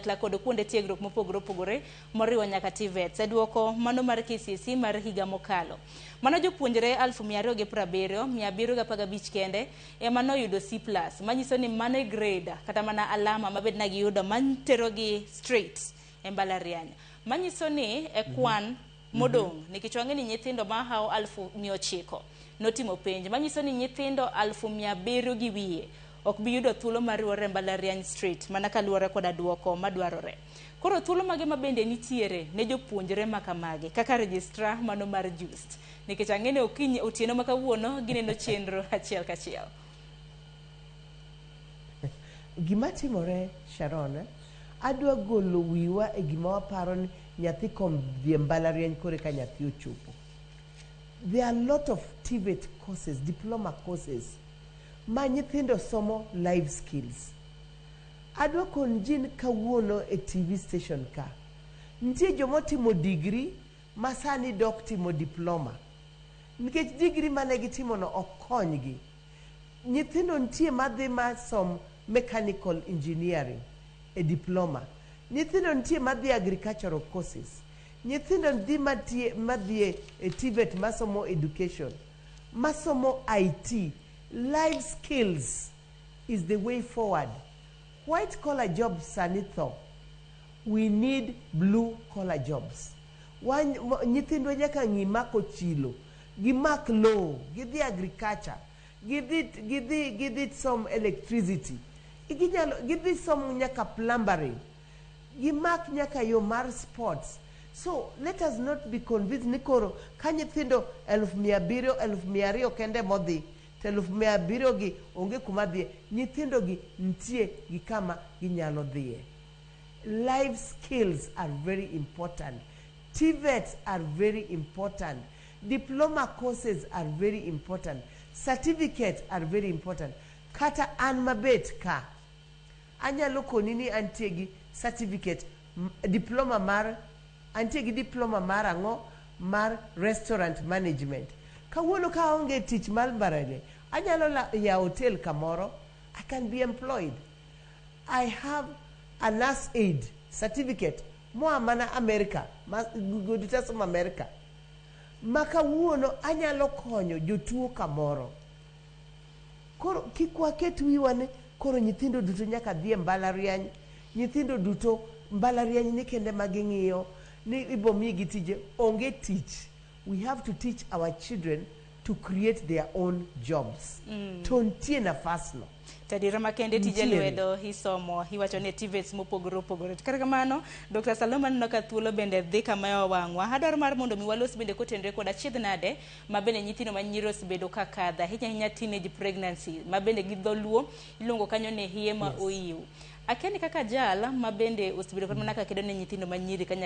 kanyakla kod kuonde tiegruok mopogore opogore moriwo nyaka TVETs e duoko mano mar KCSE mar higa mokalo. Mano jopuonjre 277,715 kende ema noyudo C+, manyiso ni mano e grade kata mana alama mabed na giyudo manterogi straight e mbalariany. Manyiso ni e kwan modong' nikech wang'e ni nyithindo mahawo 900,000 notimo penj, manyiso ni nyithindo 700,000 gi wiye ok bi yudo thuolo mar riwore e mbalariany straight mana kaluwore koda duoko madwarore. Koro thuolo mage ma bende nitiere ne jopuonjre ma kamagi kaka registrar mano mar JOOUST, nikech ang'e ni okinyi otieno ma kawuono gineno chenro achiel kachiel. Gima timore, Sharon, adwa golo wiwa e gima waparo ni nyathi kom dhi e mbalariany kore ka nyathi ochopo. There are a lot of TVET courses, diploma courses, ma nyithindo somo life skills. Adwa kon ji ni kawuono e TV station ka, nitie jomotimo degree ma sani dok timo diploma. Nikech degree mane gitimono ok konygi. Nyithindo nitie madhi ma som mechanical engineering e diploma. Nyithindo nitie madhi agricultural courses. Nyithindo dhi matie madhi e TVET masomo education, masomo IT. Life skills is the way forward. White collar jobs sani tho. We need blue collar jobs. Wan, nyithindwa nyaka ng'i mako chilo, gimak lowo, gidhi agriculture, gidhi som electricity, ginyalo gidhi som nyaka plumbering, gimak nyaka yo mar sports. So let us not be convinced ni koro ka nyithindo 700,000, 200,000 kende modhi to 700,000 gi onge kuma dhiye. Nyithindo gi nitie gi kama ginyalo dhiye. Life skills are very important. TVETs are very important. Diploma courses are very important. Certificates are very important. Kata an mabet ka, anyalo koni ni antie gi certificate, diploma mar, antie gi diploma mar ang'o? Mar restaurant management. Kawuono ka aonge tich mar mbalariany, anyalo yawo hotel kamoro, I can be employed. I have a nurse aid certificate moa mana America, ma goduta somo America. Ma kawuono anyalo konyo jotuo kamoro. Koro kik waket wiwa ni koro nyithindo duto nyaka dhi e mbalariany, nyithindo duto mbalariany ni kende ma ging'iyo ni ibo migi tije, onge tich. We have to teach our children to create their own jobs. To nitie nafas no. Tadira makende tije Nitiere. Lwedo isomo iwacho ni TVETs mopogore opogore. To kata kamano, Dr. Saloma, aneno ka thuolo bende dhi kama wang'wa. Adwaro mar mondo mi walos bende kotenore kod achiedh nade ma bende nyithindo ma nyiri osebedo ka kadho, ahinya ahinya teenage pregnancy ma bende gi dholuo iluongo kanyo ni hiye ma oyiw. Akia ni kaka jal ma bende osebedo kata mana ka kedo ne nyithindo ma nyiri kanyakla.